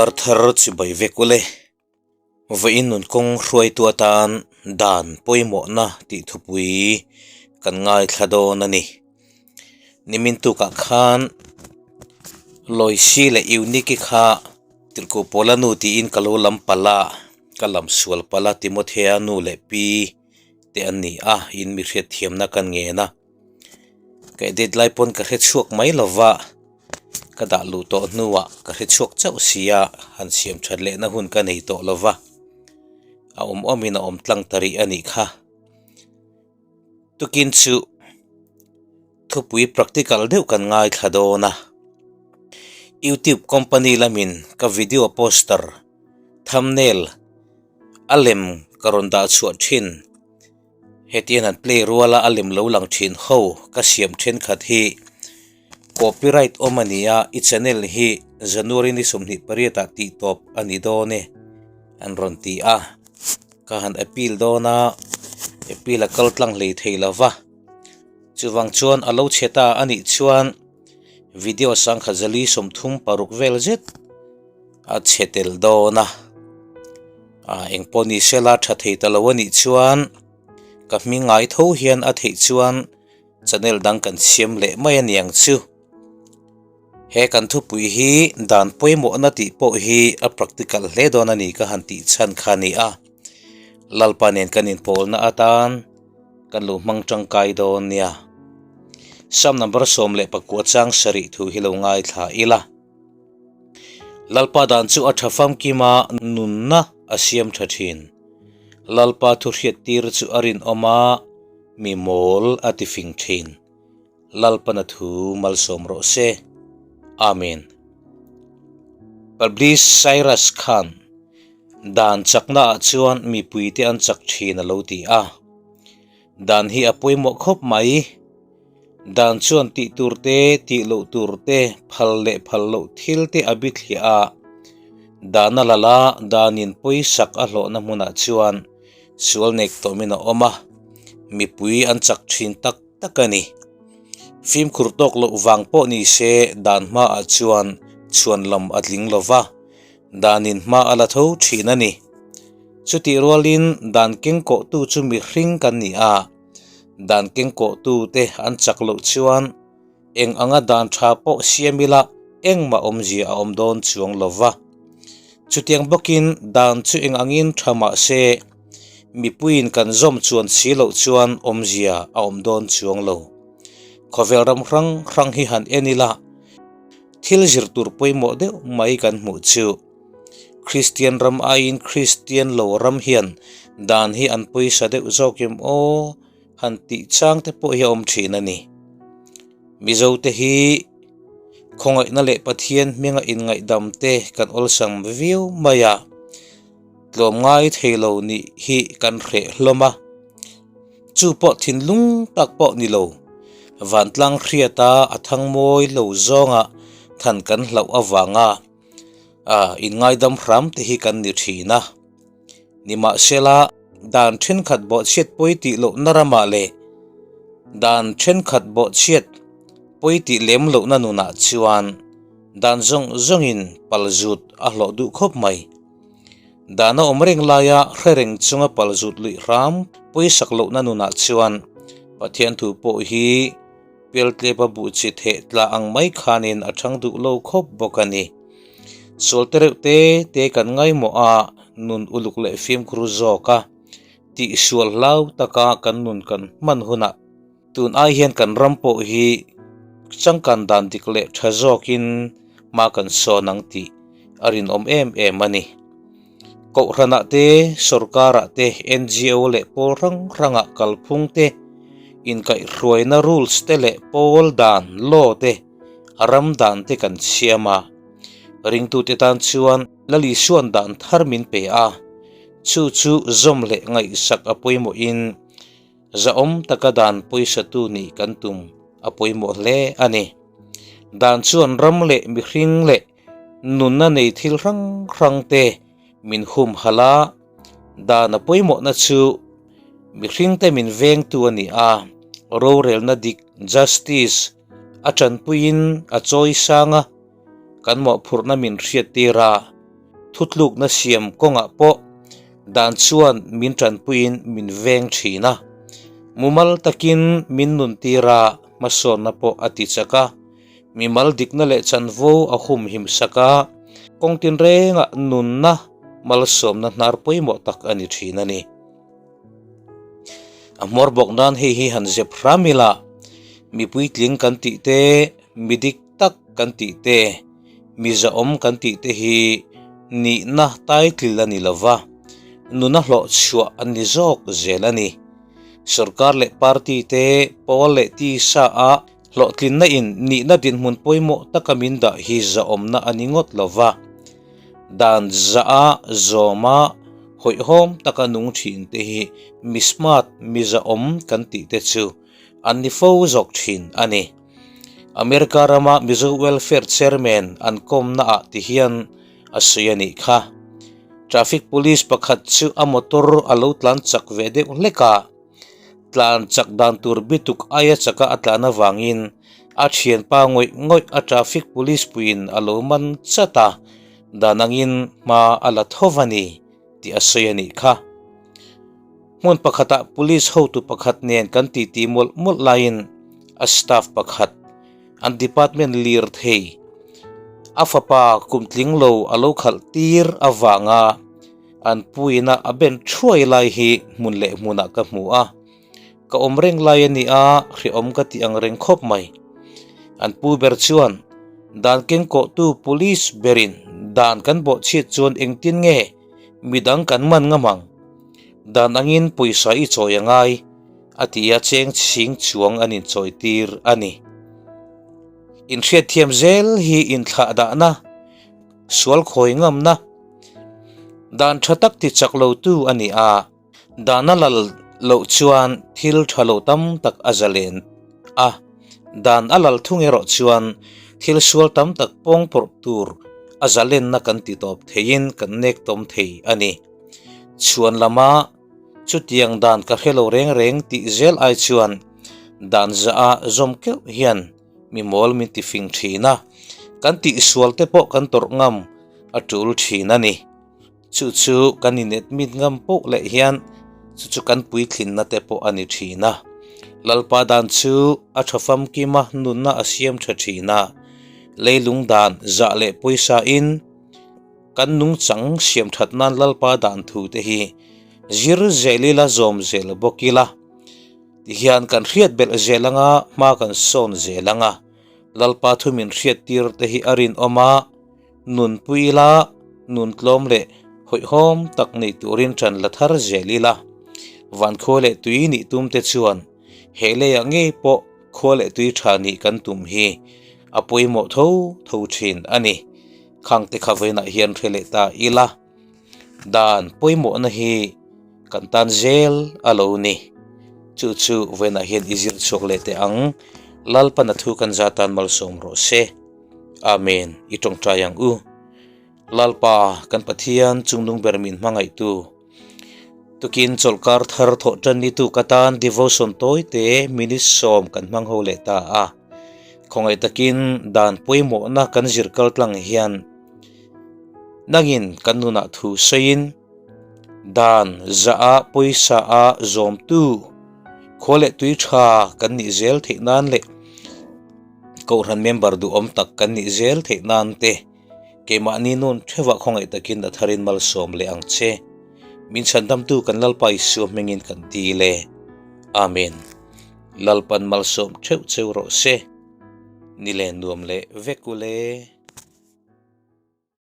Karthar chibai vek ule. Vawiin nun kawng hruaitu atan dan pawimawhna tih thupui kan ngaithla dawn a ni. Nimin tukah khan Loisi leh Euniki kha Tirhkoh Paula nu tiin ka lo lam palh a, ka lam sual palh a Timothea nu leh pi te an ni a, in mi hriatthiamna kan ngen a. Ka edit lai pawn ka hre chhuak mai lo va, ka dah luh tawh hnuah ka hre chhuak chauh si a, han siam that lehna hun ka nei tawh lo va, a awm awmin a awm tlang ta rih a nih kha. Tukin chu thupui practical deuh kan ngaithla dawn a, YouTube company lamin ka video poster thumbnail a lem ka rawn dah chhuah thin. Hetiang an play ruala a lem lo lang thin ho ka siam thenkhat hi copyright awm a ni a, i channel hi January ni 28 ah tih tawp a ni dawn e an rawn ti a, ka han appeal dawn a, appeal a kal tlang hlei thei lo va, chuvang chuan a lo chhe ta a nih chuan video sangkhat zali 36 vel zet. a chhe tel dawn a ah eng pawh ni sela tha thei ta lo a nih chuan ka hming ngai tho hian a theih chuan channel dang kan siam leh mai a niang chu he kan thupui hi dan pawimawhna tih pawh hi a practical hle dawn a ni ka han tih chhan kha a ni a Lalpa nen kan inpawlna atan kan lo hmang tangkai dawn nia Psalm number 14 chang sarih thu hi lo ngaithla ila. Lalpa dan chu a tha famkim a, nunna a siam tha thin. Lalpa thu hriattir chu a rinawm a, mi mawl a ti fing thin. Lalpana thu malsawm rawh se. Amen. Publish Cyrus khan dan chakna ah chuan mipuite an chak thin a lo ti a. Dan hi a pawimawh khawp mai. Dan chuan tih tur te, tih loh tur te, phal leh phal loh thil te a bithliah a. Dan a lal a, danin pawisak a hlawhna hmunah chuan sual nek tawmin a awm a, mipui an chak thin tak tak a ni. Fimkhur tawk loh vang pawh ni se dan hmaah chuan chhuan lam a tling lo va, danin hma a la tho thin a ni. Chutih rualin dan kengkawhtu chu mihring kan ni a. Dan kengkawhtute an chak loh chuan eng anga dan tha pawh siam ila engmah awmzia a awm dawn chuang lo va. Chutiang bawkin dan chu eng angin tha mah se mipuiin kan zawm chuan si loh chuan awmzia a awm dawn chuang lo. Khawvel ram hrang hrang hi han en ila thil zir tur pawimawh deuh mai kan hmuh chu. Kristian ram aiin Kristian lo ram hian dan hi an pawisa deuh zawk em aw han tih chang te pawh hi a awm thin a ni. Mizo te hi khawngaihna leh Pathian hminga inngaihdam te kan awlsam viau mai a, tlawmngai thei lo nih hi kan hreh hlawm a, chu pawh thinlung tak pawh ni lo, vantlang hriata a thangmawi lo zawnga than kan hlauh avanga A inngaidam hram te hi kan ni thin a. Nimahsela, dan thenkhat bawhchhiat pawi tih lohna ramah leh dan thenkhat bawhchhiat pawi tih lem lohna nunah chuan dan zawng zawngin palzut a hlawh duh khawp mai. Dan a awm reng laia hre reng chunga palzut luih hram pawisak lohna nunah chuan Pathian thu pawh hi Peltlepa buh chi theh tla ang mai khanin a chhang duh lo khawp bawk a ni. Sual te reuh te te kan ngaimawh a, nun uluk leh fimkhur zawk a, tih sual hlau taka kan nun kan hman hunah tun ai hian kan ram pawh hi changkan dan dik leh tha zawkin hma kan sawn ang tih a rinawm em em a ni. Kohhranah te, sorkarah te, NGO leh pawl hrang hrangah kalphung te, inkaihhruaina rules te leh pawl dan, law, te, a ram dan te kan siam a. Ringtute tan chuan Lal Isua'n dan thar min pe a, chu chu zawm leh ngaihsak a pawimawhin zahawm taka dan pawisatu nih kan tum a pawimawh hle a ni. Dan chuan ram leh mihring leh Nunna nei thil hrang hrang te min humhalh a, dan a pawimawhna chu mihringte min vengtu a ni a, rorelna dik, justice, a tanpuiin a chawi sang a, kan mawhphurhna min hriattir a. Thutlukna siam kawngah pawh dan chuan min tanpuiin min veng thin a, mumal takin min nuntir a, hmasawnna pawh a ti chak a, mimal dikna leh chanvo a humhim sak a, kawng tinrengah nunna malsawmna hnar pawimawh tak a ni thin a ni. A hmawr bawk nan hei hi han zep hram ila, mi puitling kan tih te, mi dik tak kan tih te, mi zahawm kan tih te hi nihna taitlil a ni lo va, nuna hlawh chhuah an ni zawk zel a ni. Sorkar leh party te, pawl leh tisa ah hlawhtlinna in nihna dinhmun pawimawh taka min dah hi zahawmna a ni ngawt lo va. Dan zah a zawm a, hawihhawm taka nung thin te hi mi smart, mi zahawm kan tih te chu an ni fo zawk thin a ni. America rama Mizo Welfare Chairman an kawmna ah ti hian a sawi a nih kha. Traffic Police pakhat chu a motor a lo tlan chak ve deuh hlek a. Tlan chak dan tur bituk aia chaka a tlan avangin a thianpa ngawih ngawih a traffic police puiin a lo man chat a, dan angin hma a la tho va ni tih a sawi a nih kha. Hmun pakhatah police hotu pakhat nen kan titi mawlh mawlh laiin a staff pakhat an department lirthei a fapa kumtling lo a lo khalh tir avanga An puina a ben thuai lai hi hmun leh hmunah ka hmu a, ka awm reng lai a ni a, hrehawm ka tih ang reng khawp mai. An pu ber chuan, Dan kengkawhtu police berin dan kan bawhchhiat chuan engtin nge midang kan man ngam ang? Dan angin pawisa i chawi a ngai, a ti a, cheng chhing chuang an inchawitir a ni. Inhriatthiam zel hi inthlahdahna. Sual khawi ngamna dan tha tak ti chak lo tu a ni a, dan a lal loh chuan thil tha lo tam tak a zalen a, dan a lal thung erawh chuan thil sual tam tak pawng pawrh tur a zalenna kan ti tawp theiin kan nek tawm thei a ni. Chhuan lama chutiang dan ka hre lo reng reng tih zel ai chuan dan zah a zawm keuh hian Mi mawl min ti fing thin a, kan tihsual te pawh kan tawrh ngam a tul thin a ni. Chu chu kan in admit ngam poh leh hian chu chu kan puitlinna te pawh a ni thin a. Lalpa dan chu a tha famkim a, nunna a siam tha thin a. Leilung dan zah leh pawisa in kan nungchang siam that nan Lalpa dan thu te hi zir zel ila zawm zel bawk ila. Tihian kan hriat belh zel anga hma kan sawn zel anga Lalpa thu min hriat tir te hi a rinawm a, nunpui ila, nun tlawm leh hawihhawm tak nei turin ṭan la thar zel ila. Van khua leh tui nih tum te chuan he leiah ngei pawh khua leh tui ṭha nih kan tum hi a pawimawh tho tho ṭhin a ni. Khang te kha vawiinah hian hre leh ta ila. Dan pawimawhna hi kan tan zel a lo ni. Chu chu vawiinah hian i zir chhuak leh teh ang. Lalpana thu kan za tan malsawm rawh se. Amen. I tawngtai ang u. Lalpa kan Pathian chungnung ber min hmangaihtu. Tukin chawlhkar thar thawh tan ni tu ka tan devotion tawi te minute sawm kan hmang ho leh ta a. Khawngaih takin dan pawimawhna kan zir kal tlang hian Nangin kan nunah thu sawiin, Dan zah a pawisa a zawmtu khua leh tui tha kan nih zel theih nan leh Kohhran member duhawm tak kan nih zel theih nan te keimahni nun theuhah khawngaih takin a tharin malsawm leh ang che. Min chhandamtu kan Lalpa Isua hmingin kan dil e. Amen. Lalpan malsawm theuh cheu rawh se. Ni len nuam leh vek ule.